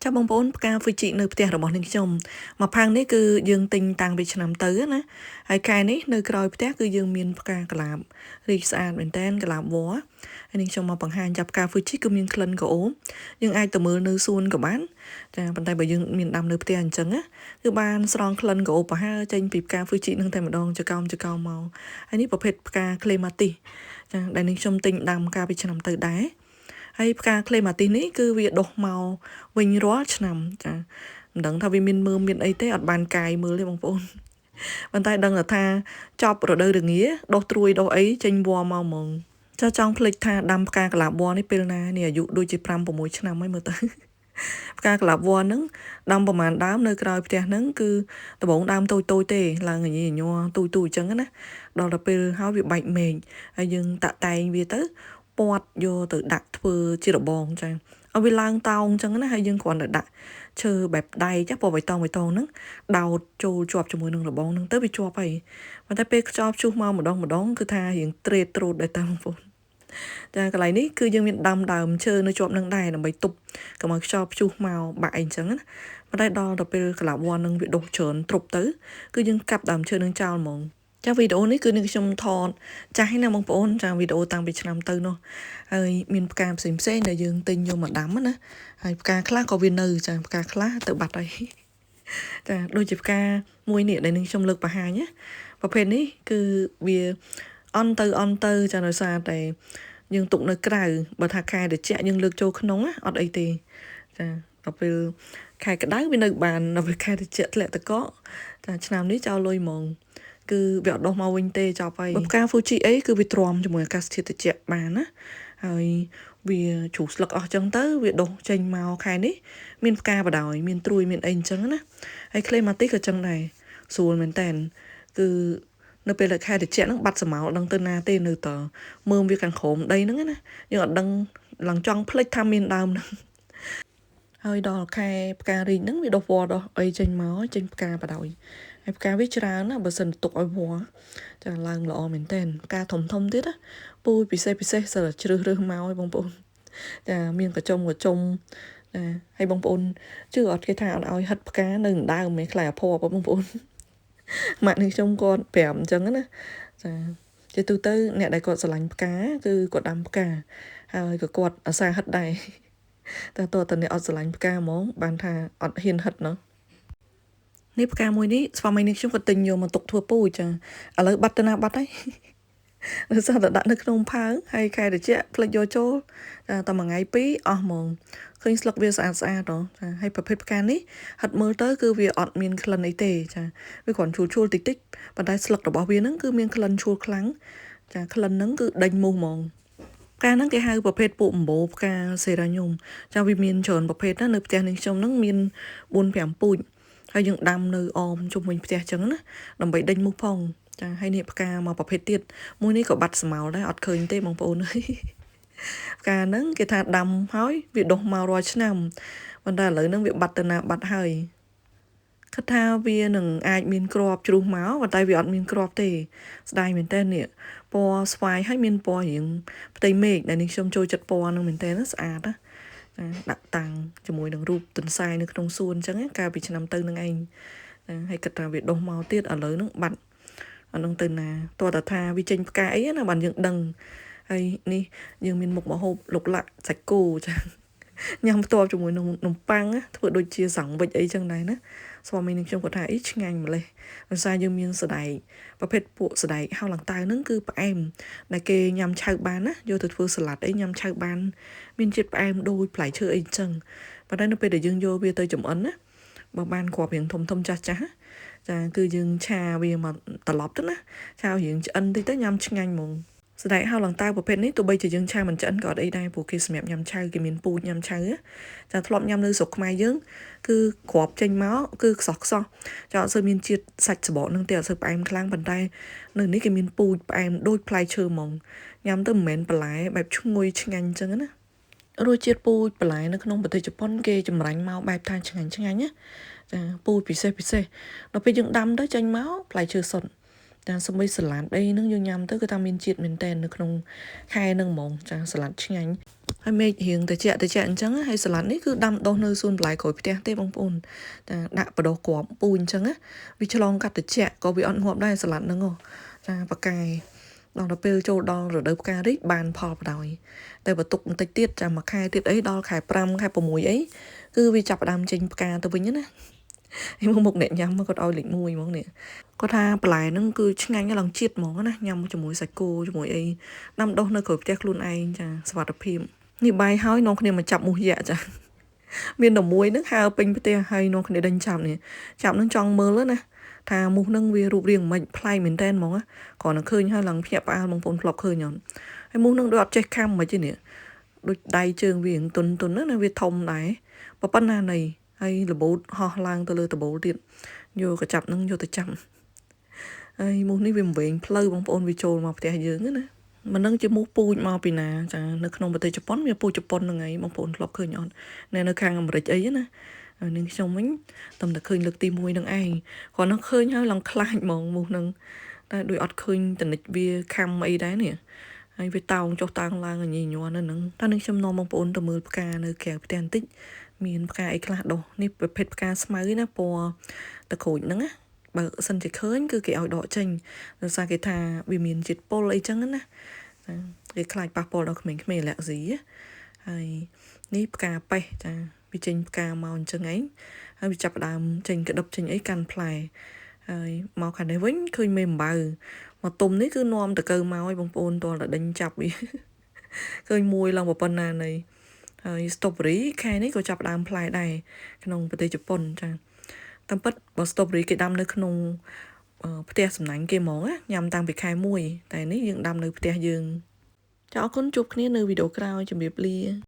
ចាបងប្អូនផ្កាហ្វីជីនៅផ្ទះរបស់នាងខ្ញុំមួយផាងនេះគឺយើងទិញតាំងពីឆ្នាំទៅណាហើយខែនេះនៅក្រោយផ្ទះគឺយើងមានផ្កាកលាបរីកស្អាតមែនតែនកលាបវល្លិហើយនាងខ្ញុំមកបង្ហាញចាប់ផ្កាហ្វីជីគឺមានក្លិនក្រអូបយើងអាចទៅមើលនៅសួនក៏បានចាប៉ុន្តែបើយើងមានដាំនៅផ្ទះអញ្ចឹងណាគឺបានស្រង់ក្លិនក្រអូបប្រហើរចេញពីផ្កាហ្វីជីនឹងតែម្ដងចកោមចកោមមកហើយនេះប្រភេទផ្កាក្លេម៉ាទីសចាដែលនាងខ្ញុំទិញដាំកាលពីឆ្នាំទៅដែរហើយផ្កាក្លេម៉ាទីសនេះគឺវាដុះមកវិញរាល់ឆ្នាំចាមិនដឹងថាវាមានមើមមានអីទេអត់បានកាយមើលទេបងប្អូនប៉ុន្តែដឹងតែថាចប់រដូវរងាដុះត្រួយដុះអីចេញវល្លិមកហ្មងចាចង់ភ្លេចថាដាំផ្កាកន្លាបវល្លិនេះពេលណានេះអាយុដូចជា5 6ឆ្នាំហើយមើលទៅផ្កាកន្លាបវល្លិហ្នឹងដាំប្រហែលដើមនៅក្រោយផ្ទះហ្នឹងគឺដំបងដើមតូចតូចទេឡើងញញញ័រទូចទូចអញ្ចឹងណាដល់ទៅពេលហើយវាបែកមែកហើយយើងតាក់តែងវាទៅពាត់យកទៅដាក់ធ្វើជារបងចាឲ្យវាឡើងតោងអញ្ចឹងណាហើយយើងគ្រាន់តែដាក់ឈើបែបដៃចាពណ៌បៃតងបៃតងហ្នឹងដោតចូលជាប់ជាមួយនឹងរបងហ្នឹងទៅវាជាប់ហើយប៉ុន្តែពេលខ្យល់ព្យុះមកម្ដងម្ដងគឺថារៀងត្រេតត្រូតដែរតាមបងប្អូនចាកន្លែងនេះគឺយើងមានដាំដើមឈើនៅជាប់នឹងដែរដើម្បីទប់កុំឲ្យខ្យល់ព្យុះមកបាក់អីអញ្ចឹងណាប៉ុន្តែដល់ទៅពេលកន្លាវ័ននឹងវាដុះច្រើនទ្រប់ទៅគឺយើងកាប់ដើមឈើនឹងចោលហ្មងចាវីដេអូនេះគឺនឹងខ្ញុំថតចាស់ណាបងប្អូនចាវីដេអូតាំងពីឆ្នាំទៅនោះហើយមានផ្កាផ្សេងផ្សេងដែលយើងទិញយកមកដាំណាហើយផ្កាខ្លះក៏វានៅចាផ្កាខ្លះទៅបាត់ហើយចាដូចជាផ្កាមួយនេះដែលនឹងខ្ញុំលើកបង្ហាញណាប្រភេទនេះគឺវាអន់ទៅអន់ទៅចាដោយសារតែយើងទុកនៅក្រៅបើថាខែត្រជាក់យើងលើកចូលក្នុងណាអត់អីទេចាដល់ពេលខែក្តៅវានៅបានដល់ពេលខែត្រជាក់ធ្លាក់តកកចាឆ្នាំនេះចោលលុយហ្មងគឺវាអត់ដុះមកវិញទេចប់ហើយបើផ្កា Fuji អីគឺវាទ្រាំជាមួយអាកាសធាតុត្រជាក់បានណាហើយវាជ្រុះស្លឹកអស់ចឹងទៅវាដុះចេញមកខែនេះមានផ្កាបដ ாய் មានត្រួយមានអីអញ្ចឹងណាហើយក្លេម៉ាទីក៏ចឹងដែរស្រួលមែនតើគឺនៅពេលដែលខែត្រជាក់ហ្នឹងបាត់ស្រមោលដឹងទៅណាទេនៅតមើមវាខាងក្រោមដីហ្នឹងណាយើងអត់ដឹងឡើងចង់ភ្លេចថាមានដើមហ្នឹងហើយដល់ខែផ្ការីកហ្នឹងវាដុះវល្លិដុះអីចេញមកចេញផ្កាបដ ாய் ហើយផ្កាវាច្រើនណាបើសិនទុកឲ្យវល្លិចាឡើងល្អមែនតើផ្កាធំធំទៀតណាពូជពិសេសពិសេសសិតតែជ្រើសរើសមកឲ្យបងប្អូនចាមានកញ្ចុំកញ្ចុំចាហើយបងប្អូនជឿអត់គេថាអត់ឲ្យហិតផ្កានៅដើមឯងខ្លាយអភ័ព្វបងប្អូនម៉ាក់នឹងខ្ញុំគាត់ប្រាប់អញ្ចឹងណាចាជាទូទៅអ្នកដែលគាត់ស្រឡាញ់ផ្កាគឺគាត់ដាំផ្កាហើយក៏គាត់អាសាហិតដែរតែតើតើអ្នកអត់ស្រឡាញ់ផ្កាហ្មងបានថាអត់ហ៊ានហិតណោះនេះផ្កាមួយនេះស្វាមីនេះខ្ញុំក៏ទិញយកមកទុកធ្វើពូជចាឥឡូវបាត់ទៅណាបាត់ហើយដោយសារតែដាក់នៅក្នុងផើងហើយខែត្រជាក់ផ្លិចយកចូលតែមួយថ្ងៃពីរអស់ហ្មងឃើញស្លឹកវាស្អាតស្អាតហ៎ចាហើយប្រភេទផ្កានេះហិតមើលទៅគឺវាអត់មានក្លិនអីទេចាវាគ្រាន់ឈួលឈួលតិចតិចប៉ុន្តែស្លឹករបស់វាហ្នឹងគឺមានក្លិនឈួលខ្លាំងចាក្លិនហ្នឹងគឺដេញមូសហ្មងផ្កាហ្នឹងគេហៅប្រភេទពួកអំបូរផ្កាសេរ៉ាញ៉ុមចាវាមានច្រើនប្រភេទណានៅផ្ទះនេះខ្ញុំហ្នឹងមាន4 5ពូជហើយយើងដាំនៅអមជុំវិញផ្ទះចឹងណាដើម្បីដេញមូសផងចាហើយនេះផ្កាមកប្រភេទទៀតមួយនេះក៏បាត់ស្មោលដែរអត់ឃើញទេបងប្អូនអើយផ្កាហ្នឹងគេថាដាំហើយវាដុះមករាល់ឆ្នាំប៉ុន្តែឥឡូវហ្នឹងវាបាត់ទៅណាបាត់ហើយគិតថាវានឹងអាចមានគ្រាប់ជ្រុះមកប៉ុន្តែវាអត់មានគ្រាប់ទេស្ដាយមែនតើនេះពណ៌ស្វាយហើយមានពណ៌រៀងផ្ទៃមេឃដែលនេះខ្ញុំចូលចិត្តពណ៌ហ្នឹងមែនតើស្អាតណាដាក់តាំងជាមួយនឹងរូបទន្សាយនៅក្នុងសួនអញ្ចឹងកាលពីឆ្នាំទៅនឹងឯងហើយគិតថាវាដុះមកទៀតឥឡូវហ្នឹងបាត់អត់ដឹងទៅណាតោះតែថាវាចេញផ្កាអីណាបានយើងដឹងហើយនេះយើងមានមុខម្ហូបលុកលាក់សាច់គោចាញ៉ាំផ្ទាល់ជាមួយនឹងនំប៉័ងធ្វើដូចជាសង់វិចអីចឹងដែរណាស្វាមីនឹងខ្ញុំគាត់ថាអីឆ្ងាញ់ម្លេះដោយសារយើងមានសដែកប្រភេទពួកសដែកហៅឡើងតៅហ្នឹងគឺផ្អែមដែលគេញ៉ាំឆៅបានណាយកទៅធ្វើសាឡាត់អីញ៉ាំឆៅបានមានជាតិផ្អែមដូចផ្លែឈើអីចឹងប៉ុន្តែនៅពេលដែលយើងយកវាទៅចម្អិនណាបើបានគ្រាប់រៀងធំធំចាស់ចាស់ចាគឺយើងឆាវាមកត្រឡប់ទៅណាឆារៀងឆ្អិនតិចទៅញ៉ាំឆ្ងាញ់ហ្មងសដែកហៅឡើងតៅប្រភេទនេះទោះបីជាយើងឆាមិនឆ្អិនក៏អត់អីដែរព្រោះគេសម្រាប់ញ៉ាំឆៅគេមានពូជញ៉ាំឆៅចាធ្លាប់ញ៉ាំនៅស្រុកខ្មែរយើងគឺគ្រាប់ចេញមកគឺខ្សោះខ្សោះចាអត់សូវមានជាតិសាច់សបកនឹងទេអត់សូវផ្អែមខ្លាំងប៉ុន្តែនៅនេះគេមានពូជផ្អែមដូចផ្លែឈើហ្មងញ៉ាំទៅមិនមែនបន្លែបែបឈ្ងុយឆ្ងាញ់អញ្ចឹងណារសជាតិពូជបន្លែនៅក្នុងប្រទេសជប៉ុនគេចម្រាញ់មកបែបថាឆ្ងាញ់ឆ្ងាញ់ណាចាពូជពិសេសពិសេសដល់ពេលយើងដាំទៅចេញមកផ្លែឈើសុទ្ធចាសម្បីសាឡាត់អីហ្នឹងយើងញ៉ាំទៅគឺថាមានជាតិមែនតែននៅក្នុងខែហ្នឹងហ្មងចាសាឡាត់ឆ្ងាញ់ ហើយមេឃរៀងត្រជាក់ត្រជាក់អញ្ចឹងហើយសាឡាត់នេះគឺដាំដុះនៅសួនបន្លែក្រោយផ្ទះទេបងប្អូនចាដាក់បដោះគ្រាប់ពូជអញ្ចឹងណាវាឆ្លងកាត់ត្រជាក់ក៏វាអត់ងាប់ដែរសាឡាត់ហ្នឹងហ៎ចាប៉ាកែដល់ទៅពេលចូលដល់រដូវផ្ការីកបានផលបដ ாய் តែបើទុកបន្តិចទៀតចាំមួយខែទៀតអីដល់ខែ5ខែ6អីគឺវាចាប់ផ្ដើមចេញផ្កាទៅវិញណាហើយមកមុខអ្នកញ៉ាំគាត់ឲ្យលេខ1ហ្មងនេះគាត់ថាបន្លែហ្នឹងគឺឆ្ងាញ់ឡើងជាតិហ្មងណាញ៉ាំជាមួយសាច់គោជាមួយអីដាំដុះនៅក្រោយផ្ទះខ្លួនឯងចាសុវត្ថិភាពនេះបាយហើយនាំគ្នាមកចាប់មូសយក្សចាមានតែមួយហ្នឹងហើពេញផ្ទះហើយនាំគ្នាដេញចាប់នេះចាប់ហ្នឹងចង់មើលណាថាមូសហ្នឹងវារូបរាងមិនប្លែកមែនតើហ្មងគ្រាន់តែឃើញហើយឡើងភ្ញាក់ផ្អើលបងប្អូនធ្លាប់ឃើញអត់ហើយមូសហ្នឹងដូចអត់ចេះខំមិនទេនេះដូចដៃជើងវាតុនតុនណាវាធំដែរប៉ុណ្ណានៃហើយរបូតហោះឡើងទៅលើដបូលទៀតយកកញ្ចាប់ហ្នឹងយកទៅចាប់ហើយមូសនេះវាមិនវែងផ្លូវបងប្អូនវាចូលមកផ្ទះយើងណាមិនដឹងជាមូសពូជមកពីណាចានៅក្នុងប្រទេសជប៉ុនវាពូជជប៉ុនហ្នឹងឯងបងប្អូនធ្លាប់ឃើញអត់នៅខាងអាមេរិកអីណានាងខ្ញុំវិញតែតែឃើញលើកទី1ហ្នឹងឯងគ្រាន់តែឃើញហើយឡើងខ្លាចហ្មងមូសហ្នឹងតែដូចអត់ឃើញតនិចវាខំអីដែរនេះហើយវាតោងចុះតោងឡើងញីញ័រនៅហ្នឹងតើនឹងខ្ញុំនាំបងប្អូនទៅមើលផ្កានៅក្រៅផ្ទះបន្តិចមានផ្កាអីខ្លះដុះនេះប្រភេទផ្កាស្មៅណាពណ៌តក្រូចហ្នឹងណាបើសិនជាឃើញគឺគេឲ្យដកចេញដោយសារគេថាវាមានជាតិពុលអីចឹងណាគេខ្លាចប៉ះពាល់ដល់ក្មេងៗអាឡែស៊ីហើយនេះផ្កាប៉េះចាវាចេញផ្កាមកអញ្ចឹងឯងហើយវាចាប់ផ្ដើមចេញក្តឹបចេញអីកាន់ផ្លែហើយមកខាងនេះវិញឃើញមេអំបៅមកទុំនេះគឺនាំតកើមកឲ្យបងប្អូនតលតែដេញចាប់វាឃើញមួយឡើងប៉ុណ្ណានៃហើយ strawberry ខែនេះក៏ចាប់ផ្ដើមផ្លែដែរក្នុងប្រទេសជប៉ុនចាតាមពិតបើ strawberry គេដាំនៅក្នុងផ្ទះសំណាញ់គេហ្មងណាញ៉ាំតាំងពីខែ1តែនេះយើងដាំនៅផ្ទះយើងចាអរគុណជួបគ្នានៅវីដេអូក្រោយជម្រាបលា។